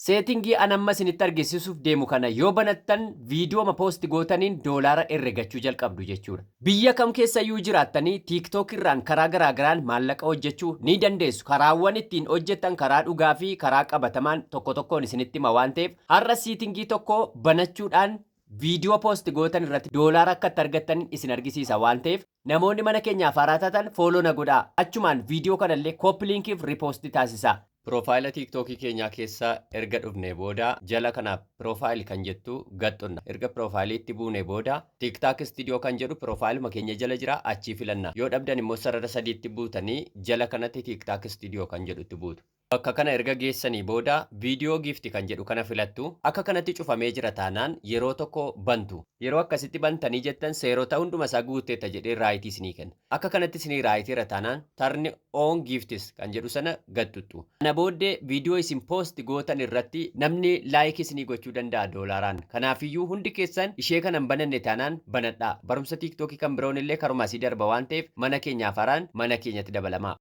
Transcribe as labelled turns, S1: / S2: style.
S1: Setting an amma isinitti argisiisuuf deemu kana yoo banattan, viidiyooma post gootaniin doolaara herregachuu jalqabdu jechuudha. Biyya kam keessayyuu jiraattanii TikTok irraan karaa garaagaraan maallaqa hojjechuu ni dandeessu. Karaawwan ittiin hojjettan karaa dhugaa fi karaa qabatamaan tokko tokkoon isinitti hima waan ta'eef, har'a setting tokko banachuudhaan viidiyoo post gootan irratti doolaara akka itti argattan isin argisiisa waan ta'eef, namoonni mana keenyaaf haaraa taatan follow na godhaa. Achumaan viidiyoo kanallee copy linkiif repost taasisaa. Profile TikTokii keenyaa keessa erga dhufne booda, jala kana profile kan jettu gaxxunna. Erga profileitti buune booda, TikTok Studio kan jedhu profileuma keenya jala jira, achii filanna. Yoo dhabdan immoo sarara sadiitti buutanii jala kanatti TikTok Studio kan jedhutti buutu. Bakka kana erga geessanii booda, video gift kan jedhu kana filattu. Akka kanatti cufamee jira taanaan yeroo tokko bantu. Yeroo akkasitti bantanii jettan, seerota hunduma isaa guutteetta jedhee right isinii kenna. Akka kanatti isinii rightiirra taanaan, turn on gifts kan jedhu sana gattuttu. Kana booddee viidiyoo isin post gootan irratti namni like isinii gochuu danda'a doolaaraan. Kanaafiyyuu hundi keessan ishee kana hin bananne taanaan banadhaa. Barumsa TikTokii kan biroon illee karuma asii darba waan ta'eef, mana keenyaaf haraan mana keenyatti dabalamaa.